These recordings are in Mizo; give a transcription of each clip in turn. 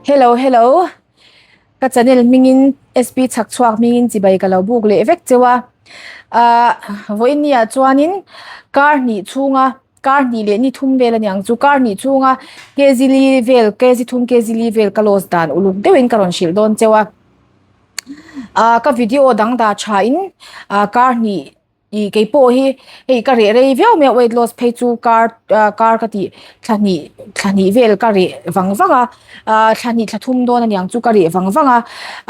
Hello hello ka channel hmingin SP chhak chhuak hmingin chibai ka lo buk leh vek cheu a ah vawiin ni ah chuanin kar hnih chhunga kar hnih leh ni thum vel aniang chu kar hnih chhunga kg li vel kg thum kg li vel ka loss dan uluk deuhin ka rawn hrilh dawn cheu a ah ka video dang dah tha in ah kar hnih Ih kei pawh hi hei ka reh rei viau mai a weight loss phei chu kar ah kar ka tih thla hnih thla hnih vel ka reh vang vang a ah thla hnih thla thum dawn aniang chu ka reh vang vang a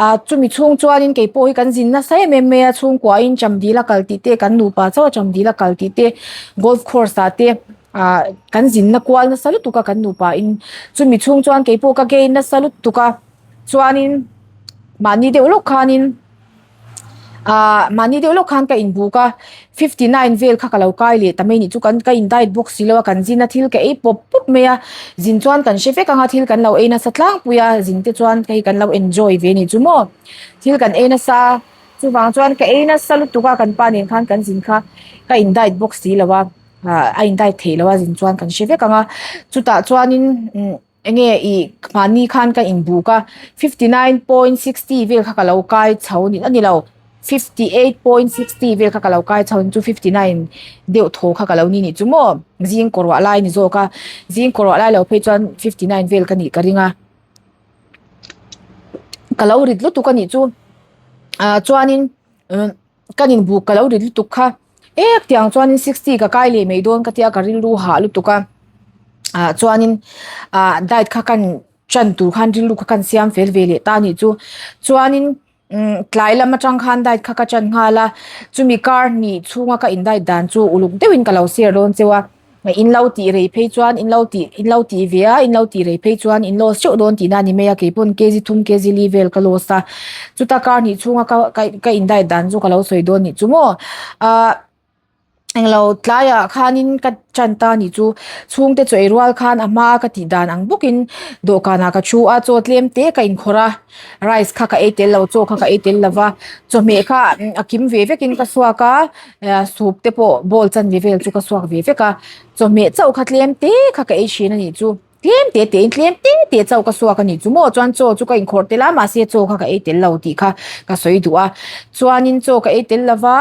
ah chumi chhung chuanin kei pawh hi kan zin nasa em em mai a chhungkua in chamdil a kal tih te kan nupa chauh a chamdil a kal tih te golf course ah te ah kan zin na kual nasa lutuk a kan nupa in chumi chhung chuan kei pawh ka gain nasa lutuk a chuanin mahni deuh lawk khanin. Ahh mahni deuh lawk khan ka inbuk a 59 vel kha ka lo kai leh ta mai nih chu kan ka in diet bawk si lo a kan zin a thil ka ei pawp pawp mai a zin chuan kan hre vek ang a thil kan lo ei nasa tlangpui a zin te chuan hei kan lo enjoy ve nih chu maw thil kan ei nasa chuvang chuan ka ei nasa lutuk a kan pa nen khan kan zin kha ka in diet bawk si lo a ah a in diet theih loh a zin chuan kan hre vek ang a chutah chuanin umm. Enge i mahni khan ka inbuk a, 59.60 vel kha ka lo kai chho ni a ni lo, 58.60 vel kha ka lo kai chho ni chu 59 deuh thaw kha ka lo ni nih chu maw, zing kawrah lai ni zawk a, zing kawrah lai lo phei chuan 59 vel ka nih ka ring a, ka lo rit lutuk a nih chu, ah chuanin. Kan inbuk ka lo rit lutuk kha ek tiang chuanin 60 ka kai leh mai dawn ka tia ka rilru hah lutuk a ah chuanin ah diet kha kan tan tur khan rilru kha kan siam fel ve leh ta a nih chu chuanin umm tlai lam atang khan diet kha ka tan nghal a chumi kar hnih chhunga ka in diet dan chu uluk deuhin ka lo share dawn cheu a. In lo tih rei phei chuan in lo tih in lo tih ve a in lo tih rei phei chuan in loss teuh dawn tihna a ni mai a keipawn kg thum kg li vel ka loss a chuta kar hnih chhunga ka ka ka in diet dan chu ka lo sawi dawn nih chu maw ah englo tlaiah khanin ka tan ta nih chu chhungte chaw ei rual khan a hma ka tih dan ang bawkin dawhkanah ka thu a chaw tlem te ka inkhawrh a rice kha ka ei tel lo chaw kha ka ei tel lo va chawhmeh kha a kim ve vekin ka suak a. Soup te pawh bowl chanve vel chu ka suak ve vek a, chawhmeh chauh kha tlem te kha ka ei thin a nih chu, tlem te te in tlem te te chauh ka suak a nih chu maw chuan chaw chu ka inkhawrh tel a mahse chaw kha ka ei tel lo tih kha ka sawi duh a, chuanin chaw ka ei tel lo va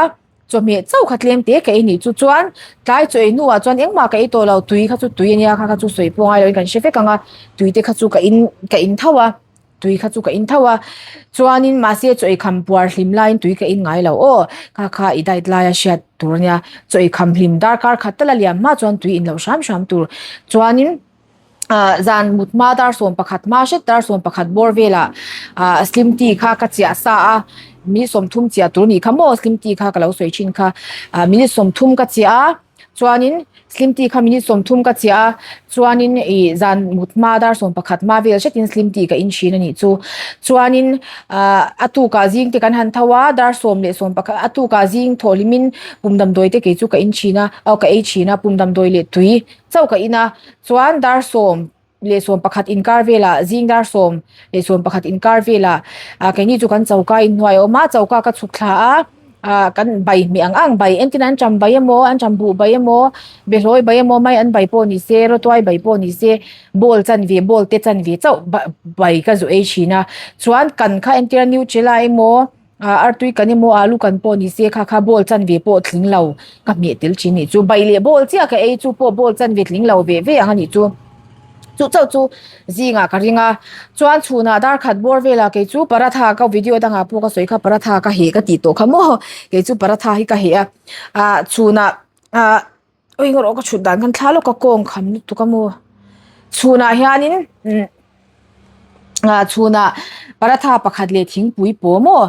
chawhmeh chauh kha tlem te ka ei nih chu chuan tlai chaw ei hnuah chuan engmah ka ei tawh lo tui kha chu tui a nia kha kha chu sawi pawh ngai lo in kan hre vek ang a tui te kha chu ka in ka in tho a. Tui kha chu ka in tho a, chuanin mahse chaw ei kham puar hlim laiin tui ka in ngai lo aw, kha kha i diet laia hriat tur ania, chaw ei kham hlim darkar khat tal a liam hma chuan tui in loh hram hram tur, chuanin ah zan mut hma dar 11 hma hret dar 11 bawr velah ah slim tea kha ka chiah sa a, minute 30 chiah tur anih kha maw slim tea kha ka lo sawi thin kha, ah minute 30 ka chiah a. Chuanin slim tea kha minute 30 ka chiah a, chuanin ih zan mut hma dar 11 hma vel hretin slim tea ka in thin a nih chu. Chuanin ah a tukah zing te kan han tho a, dar 10 leh 11 a tukah zing thawh hlimin pum damdawi te kei chu ka in thin a, aw ka ei thin a pum damdawi leh tui chauh ka in a, chuan dar 10 leh 11 inkar velah zing dar 10 leh 11 inkar velah ah keini chu kan choka inhnuai a awm a choka ka chhuk thla a ah kan bai hmeh ang ang bai entin an ṭam bai emaw an ṭam buh bai emaw behlawi bai emaw mai an bai pawh ni se rawtuai bai pawh ni se bowl chanve bowl te chanve chauh bai ka zu ei thin a chuan kan kha entir a nutella emaw. Ah artui kan emaw alu kan pawh ni se kha kha bowl chanve pawh tling lo ka hmeh tel thin nih chu bai leh bowl chiah ka ei chu pawh bowl chanve tling lo ve ve ang a nih chu chu chauh chu zingah ka ring a chuan chhunah dar khat bawr velah kei chu paratha ka video dangah pawh ka sawi kha paratha ka heh ka tih tawh kha maw kei chu paratha hi ka heh a ah chhunah ah. Ui erawh ka chhut dan khan thla lawk a kawng kham lutuk a maw chhunah hianin umm ah chhunah paratha pakhat leh thingpui pawh maw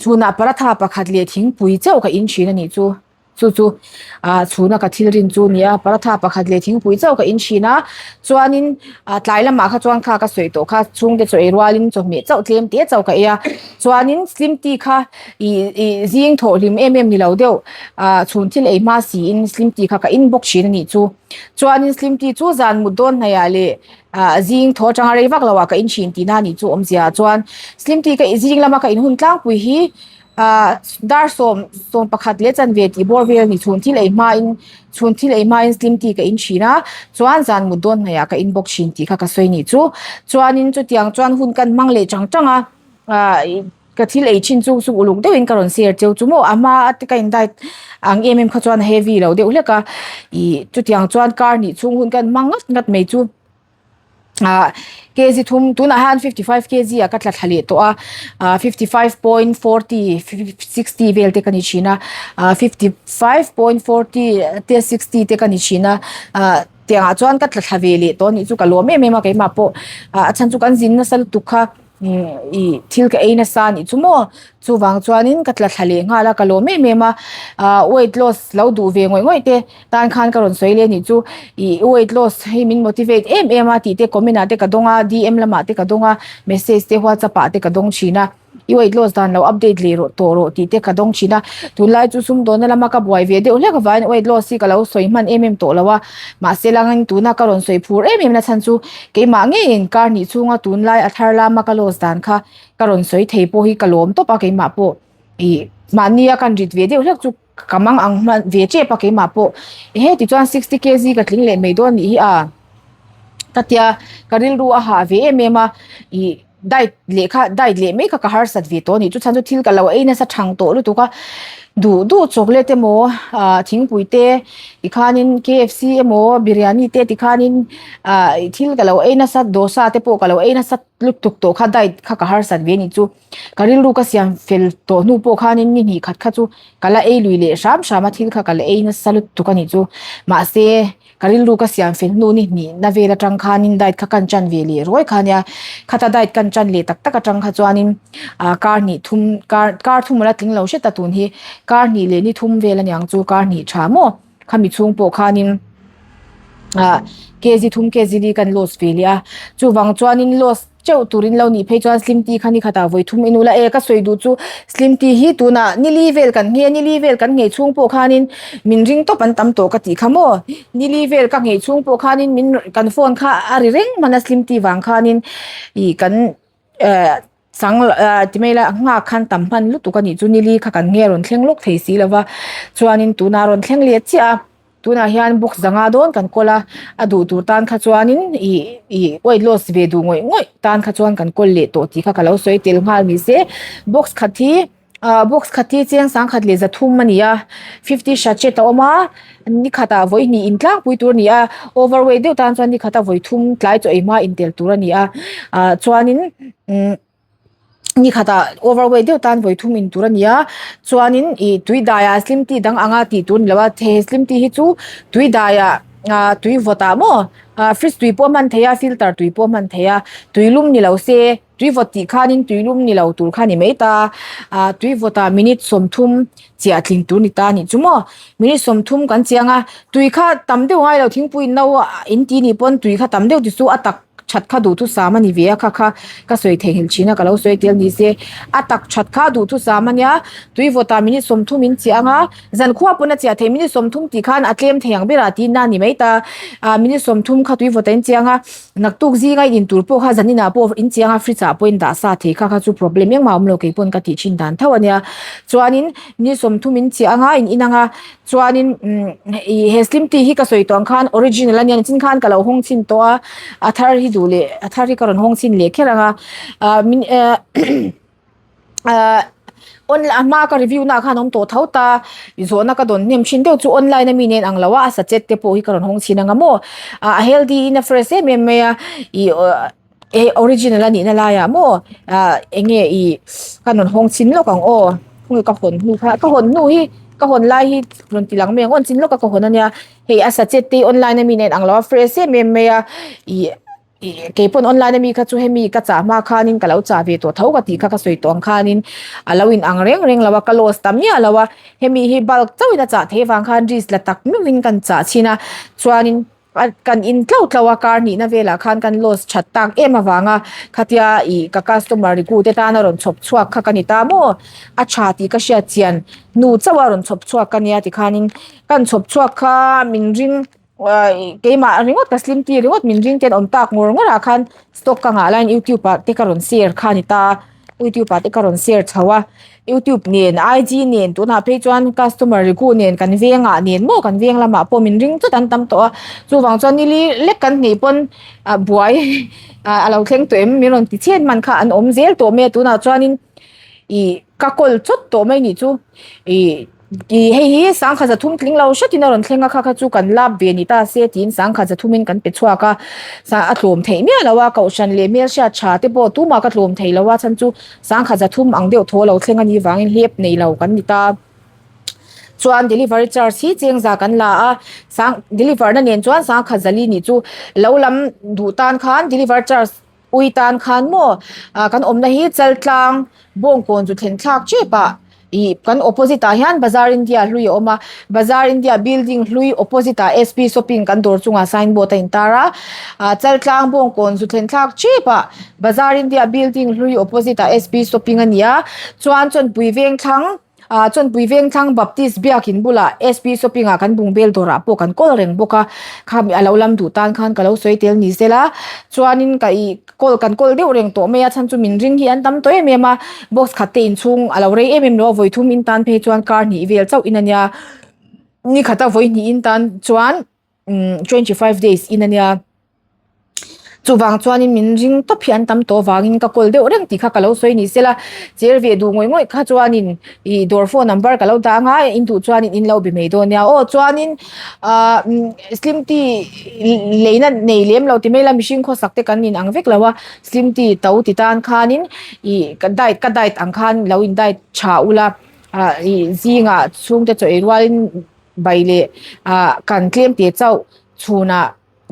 chhunah paratha pakhat leh thingpui chauh ka in thin a nih chu chu chu ah chhuna ka thil rin chu a ni a paratha pakhat leh thingpui chauh ka in thin a chuanin ah tlai lamah kha chuan kha ka sawi tawh kha chhungte chaw ei rualin chawhmeh chauh tlem te chauh ka ei a chuanin slim tea kha ih ih zing thawh hlim em em ni lo deuh ah chhun thil ei hma siin slim tea kha ka in bawk thin a nih chu chuanin slim tea chu zan mut dawn hnaih ah leh ah zing thaw atanga rei vak lo ah ka in thin tihna a nih chu awmzia chuan slim tea ka zing lama ka in hun tlangpui hi. Ah dar sawm 11 leh chanve tih bawr vel a ni chhun thil ei hmain chhun thil ei hmain slim tea ka in thin a chuan zan mut dawn hnaihah ka in bawk thin tih kha ka sawi nih chu chuanin chutiang chuan hun kan hmang leh chang chang a ah ka thil ei thin chu chu uluk deuhin ka rawn share cheu chu maw a hma a te ka in diet ang em em kha chuan a heavy lo deuh hlek a ih chutiang chuan kar hnih chhung hun kan hmang ngat ngat mai chu. Ah kg thum tunah hian 55 kg ah ka tla thla leh tawh a ah 55.40 60 vel te ka ni thin a ah 55.40 te 60 te ka ni thin a ah tiang ah chuan ka tla thla ve leh tawh a nih chu ka lawm em em a keimah pawh ah a chhan chu kan zin nasa lutuk kha ih thil ka ei nasa a nih chu maw chuvang chuanin ka tla thla leh nghal a ka lawm em em a ah weight loss lo duh ve ngawih ngawih te. Tan khan ka rawn sawi leh anih chu ih weight loss hi min motivate em em a tih te comment ah te ka dawng a DM lamah te ka dawng a message te whatsapp ah te ka dawng thin a i weight loss dan lo update leh rawh tawh rawh tih te ka dawng thin a tunlai chu sumdawnna lama ka buai ve deuh hlek avangin weight loss hi ka lo sawi hman em em tawh lo a mahse langin tuna ka rawn sawi phur em em na chhan chu keimah ngeiin kar hnih chhunga tunlai a thar lama ka loss dan kha ka rawn sawi thei pawh hi ka lawm tawp a keimah pawh ih mahnia kan rit ve deuh hlek chu. Ka mang ang hman ve tep a keimah pawh ehe tichuan 60 kg ka tling leh mai dawn nih hi a ka tia ka rilru a hah ve em em a ih diet leh kha diet leh mai kha ka harsat ve tawh a nih chu chhan chu thil ka lo ei nasa thang tawh lutuk a duh duh chocolate emaw ah thingpui te tikhanin KFC emaw biryani te tikhanin ah thil ka lo ei nasa dosa te pawh ka lo ei nasa lutuk tawh kha diet kha ka harsat ve a nih chu. Ka rilru ka siam fel tawh hnu pawh khanin ni hnih khat kha chu ka la ei lui leh hram hram a thil kha ka la ei nasa lutuk a nih chu. Mahse ka rilru ka siam fel hnu ni hnih na vel atang khanin diet kha kan chan ve leh ruai kha nia. Khata diet kan chan leh tak tak atang kha chuanin ah kar hnih thum kar kar thum a la tling lo hret a tun hi kar hnih leh ni thum vel aniang chu kar hnih tha maw. Khami chhung pawh khanin ah kg thum kg li kan loss ve leh a chuvang chuanin loss teuh turin lo nih phei chuan slim tea kha ni khatah vawi thum in ula e ka sawi duh chu slim tea hi tunah nili vel kan nghei a nili vel kan nghei chhung pawh khanin min ring tawp an tam tawh ka tih kha maw nili vel ka nghei chhung pawh khanin min kan phone kha a ri reng hman a slim tea vang khanin ih kan eh Chang ah ti mai la nghak khan tam hman lutuk a nih chu nili kha kan nge rawn thleng lawk thei si lo va chuanin tunah rawn thleng leh chiah a tunah hian box zanga dawn kan kawl a a duh tur tan kha chuanin ih ih weight loss ve duh ngawih ngawih tan kha chuan kan kawl leh tawh tih kha ka lo sawi tel nghal ni se box khat hi ah box khat hi chiang sangkhat leh zathum a ni a fifty sachet a awm a ni khatah vawi hnih in tlangpui tur a ni a over weight deuh tan chuan ni khata vawi thum tlai chaw ei hma intel tur a ni a ah chuanin umm ni khatah over weight deuh tan vawi thum in tur a ni a chuanin ih tui daiah slim tea dang anga tih tur a ni lo a he slim tea hi chu tui daiah ah tui vawt ah maw ah fridge tui pawh a hman theih a filter tui pawh a hman theih a tui lum ni lo se. Tui vawt tih khanin tui lum ni lo tur kha ni mai ta. Ah tui vawtah minute 30 chiah tling tur ni ta a nih chu maw. Minute 30 kan chiang a, tui kha tam deuh ngai lo thingpui no in ti nih pawn tui kha tam deuh ti chu a tak that kha duhthusam a ni ve a kha kha ka sawi theihnghilh thin a ka lo sawi tel ni se. A tak that kha duhthusam a nia, tui vawtah minute 30 in chiah ang a, zankhua pawn a chiah thei minute 30 tih khan a tlem thei ang berah tiin a ni mai ta. Ah minute 30 kha tui vawtah in chiang a. Naktuk zinga in intur pawh kha zanin ah pawh in chiang a fridge ah pawh in dah sa thei kha kha chu problem engmah a awm lo kei pawn ka tih thin dan tho a nia. Chuanin ni 30 in chiah anga in in anga chuanin umm ih he slim tea hi ka sawi tawh ang khan original a nia nichin khan ka lo hawng chhin tawh a a thar hi duh leh a thar hi ka rawn hawng chhin leh kher anga ah min eh Ahh on a hma ka review na khan awm tawh tho ta zawhna ka dawn hnem thin deuh chu online ami nen ang lo a a sachet te pawh hi ka rawn hawng chhin anga maw ah a healthy in a fresh em em mai a ih eh original a nih na laiah maw ah eng nge ih ka rawn hawng chhin lawk ang aw khawnge ka hawn hnu kha ka hawn hnu hi ka hawn lai hi rawn ti lang mai ang aw chin lawk a ka hawn ania hei a sachet te hi online ami nen ang lo a fresh em em mai a ih. Ih keipawn online ami kha chu hemi ka chah hma khanin ka lo chah ve tawh tho ka tih kha ka sawi tawh ang khanin a lo in ang reng reng lo a ka loss ta miah lo a hemi hi bulk chauhin a chah theih avang khan risk la tak meuhin kan chah chhin a chuanin a kan in tlauh tlauh a kar hnihna velah khan kan loss that tak em avanga khatia ih ka customer regu te tana rawn chhawp chhuak kha ka ni ta maw a tha tih ka hriat chian hnu chauh a rawn chhawp chhuak ka nia tikhanin kan chhawp chhuak kha min ring. Keimah ringawt ka slim tea ringawt min ring te an awm tak ngawr ngawr ah khan stock ka nghah laiin youtube ah te ka rawn share kha a ni ta a youtube ah te ka rawn share chho a. Youtube nen IG nen tunah phei chuan customer regu nen kan vengah nen maw kan veng lamah pawh min ring chawt an tam tawh a chuvang chuan nili lek kan hnih pawn ah buai ah a lo thleng tawh em min rawn ti chhen hman kha an awm zel tawh mai a tunah chuanin ih ka kawl chawt tawh mai nih chu ih. Ih hei hi sangkhat zathum tling lo hretin a rawn thleng a kha kha chu kan lap ve ni ta se tiin sangkhat zathumin kan pe chhuak a sa a tlawm theih miah lo a kohhran leh hmelhriat tha te pawh tumah ka tlawm thei lo a chhan chu sangkhat zathum ang deuh thaw lo thleng a nih vangin hlep nei lo kan ni ta chuan delivery charge hi cheng za kan la a sang deliver na nen chuan sangkhat zali nih chu lo lam duh tan khan deliver charge Ui tan khan maw ah kan awmna hi Chaltlang Bawngkawn chu thlen thlak tep ah ih kan opposite ah hian Bazar India hlui a awm a Bazar India building hlui opposite ah SP shopping kan dawr chungah signboard a intar a ah Chaltlang Bawngkawn zu thlen thlak tep ah Bazar India building hlui opposite ah SP shopping a ni a chuan Chawnpui Vengthlang Ah Chawnpui Vengthlang Baptist Biakin bulah SP Shopping ah kan bungbel dawrah pawh kan kawl reng bawk a, khami a lo lam duh tan khan ka lo sawi tel ni sela chuanin ka ih kawl kan kawl deuh reng tawh mai a chhan chu min ring hi an tam tawh em em a, box khat te inchhung a lo rei em em lo a vawi thum in tan phei chuan kar hnih vel chauh in a nia ni khata vawi hnih in tan chuan umm 25 days in a nia. Chuvang chuanin min ring tawp hi an tam tawh avangin ka kawl deuh reng tih kha ka lo sawi ni sela, cher ve duh ngawih ngawih kha chuanin ih dawr phone number ka lo dah anga in duh chuanin in lo be mai dawn nia aw. Chuanin ah slim tea leina nei lem lo ti mai la mihring khawsak te kan inang vek lo a, slim tea to ti tan khanin ih ka diet ka diet ang khan lo in diet tha ula ah ih zingah chhungte chaw ei rualin bai leh ah kan tlem te chauh chhunah.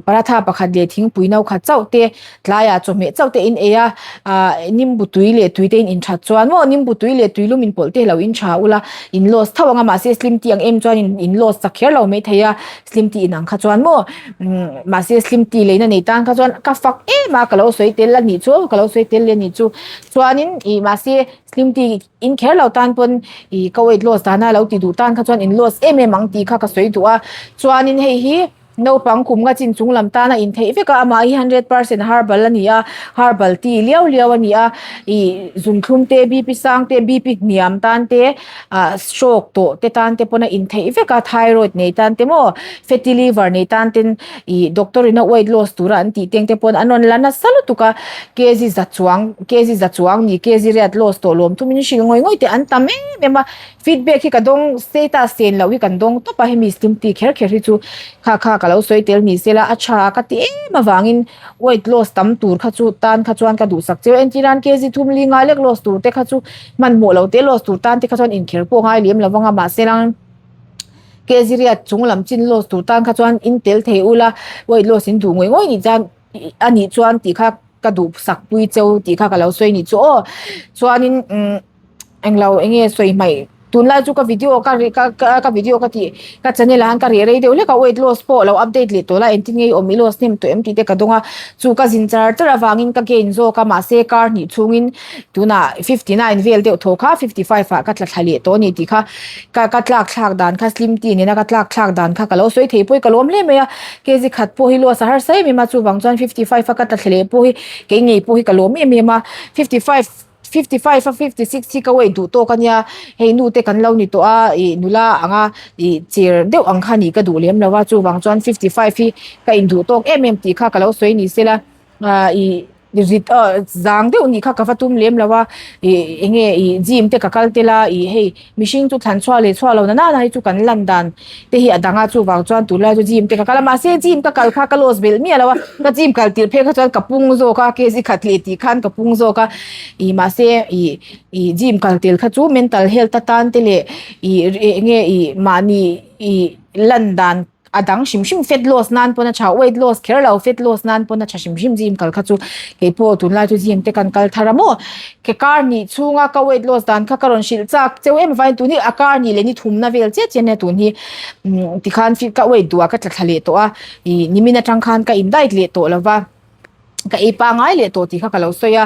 Paratha pakhat leh thingpui no khat chauh te tlaiah chawhmeh chauh te in ei a ah nimbu tui leh tui te in in that chuan maw nimbu tui leh tui lum in pawlh te lo in tha ula in loss tho ang a mahse slim tea ang em chuan in in loss chak kher lo mai thei a slim tea in ang kha chuan maw umm mahse slim tea leina nei tan kha chuan ka fak em a ka lo sawi tel a nih chu ka lo sawi tel leh a nih chu chuanin ih mahse slim tea in kher lo tan pawn ih ka weight loss dana lo ti duh tan kha chuan in loss em em ang tih kha ka sawi duh a chuanin hei hi. Naupang kum nga chin chung lam tan a intheih vek a, amah hi 100% herbal a ni a, herbal tea liau liau a ni a, ih zunthlum te, BP sang te, BP hniam tan te, ah stroke tawh te tan te pawn a intheih vek a, thyroid nei tan te maw, fatty liver nei tan ten ih doctor in a weight loss tura an tih teng te pawn an rawn la nasa lutuk a, kg za chuang, kg za chuang ni, kg riat loss tawh lawm thumin hrilh ngawih ngawih te an tam em em a. Feedback hi ka dawng status sen loh hi kan dawng tawp a hemi slim tea kher kher hi chu kha kha ka lo sawi tel ni sela a tha ka ti em avangin weight loss tam tur kha chu tan kha chuan ka duhsak cheu entir nan kg thum li nga lek loss tur te kha chu hmanhmawh lo te loss tur tan te kha chuan inkher pawh ngai lem lo vang a mahse lang kg riat chung lam chin loss tur tan kha chuan in tel thei ula weight loss in duh ngawih ngawih nih chuan a nih chuan tih kha ka duhsak pui cheu tih kha ka lo sawi nih chu aw chuanin umm. Englo enge sawi hmaih tunlai chu ka video ka ka ka video ka tih ka channel ah hian ka reh rei deuh hlek a weight loss pawh lo update leh tawh la engtin nge i awm i loss hnem tawh em tih te ka dawng a chu ka zin char char avangin ka gain zawk a mahse kar hnih chhungin tunah 59 vel deuh thaw kha 55 ah ka tla thla leh tawh a ni tih kha ka ka tlak thlak dan kha slim tea nena ka tlak thlak dan kha ka lo sawi thei pawh hi ka lawm hle mai a kg khat pawh hi loss a harsa em em a chuvang chuan 55 a ka tla thla leh pawh hi kei ngei pawh hi ka lawm em em a 55 55 a 56 hi ka weight duh tawk ania hei nu te kan lo ni tawh a ih nula anga ih cher deuh ang kha nih ka duh lem lo a chuvang chuan 55 hi ka induh tawk em em tih kha ka lo sawi ni sela ah ih rit ah zang deuh nih kha ka va tum lem lo a ih eng nge ih gym te ka kal tel a ih hei mihring chu thlan chhuah leh chhuah lo na nana hi chu kan lan dan te hi a dang a chuvang chuan tunlai chu gym te ka kal a mahse gym ka kal kha ka loss belh miah lo a ka gym kal tirh phei kha chuan ka pung zawk a kg khat leh tih khan ka pung zawk a ih mahse ih ih gym kal tel kha chu mental health atan te leh ih eng nge ih mahni ih lan dan A dang hrim hrim fat loss nan pawn a tha, weight loss kher lo fat loss nan pawn a tha hrim hrim gym kal kha chu keipawh tunlai chu gym te kan kal thar a maw ke kar hnih chhunga ka weight loss dan kha ka rawn hrilh chak cheu em avangin tun hi a kar hnih leh ni thumna vel chiah chiah ania tun hi umm tikhan ka weight duh ah ka tla thla leh tawh a ih nimin atang khan ka in diet leh tawh lova. Ka ei pangai leh tawh tih kha ka lo sawi a,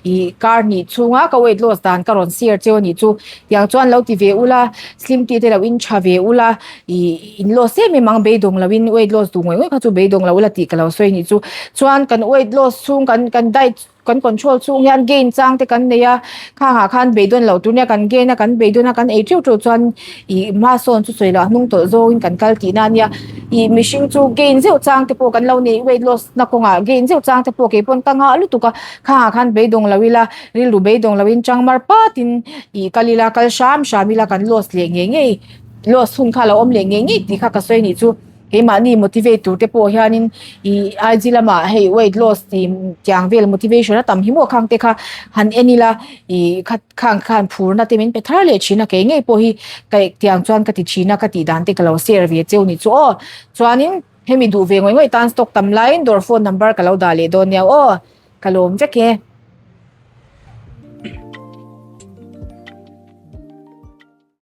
ih kar hnih chhunga ka weight loss dan ka rawn share cheu a nih chu. Tiang chuan lo ti ve ula, slim tea te lo in tha ve ula, ih in loss em em ang beidawng lo in weight loss duh ngawih ngawih kha chu beidawng lo ula tih ka lo sawi a nih chu. Chuan kan weight loss chhung kan kan diet. kan control chhung hian gain chang te kan nei a, khangah khan beidawn loh tur nia kan gain a kan beidawn a kan ei teuh teuh chuan ih hma sawn chu sawi loh a hnung tawlh zawngin kan kal tihna a nia. Ih mihring chu gain zeuh chang te pawh kan lo nei weight loss na kawngah gain zeuh chang te pawh kei pawn ka nghah lutuk a, khangah khan beidawng lo ila rilru beidawng loin changmar patin ih kal ila kal hram hram ila kan loss leh ngei ngei loss hun kha a lo awm leh ngei ngei tih kha ka sawi a nih chu. Keimahni motivate tur te pawh hianin ih IG lamah hei weight loss tih tiang vel motivation a tam hi maw khang te kha han en ila ih kha khang khan phurna te min pe thar leh thin a kei ngei pawh hi ka tiang chuan ka ti thin a ka tih dan te ka lo share ve cheu ni chu aw. Chuanin hemi duh ve ngawih ngawih tan stock tam laiin dawr phone number ka lo dah leh dawn nia aw ka lawm vek e.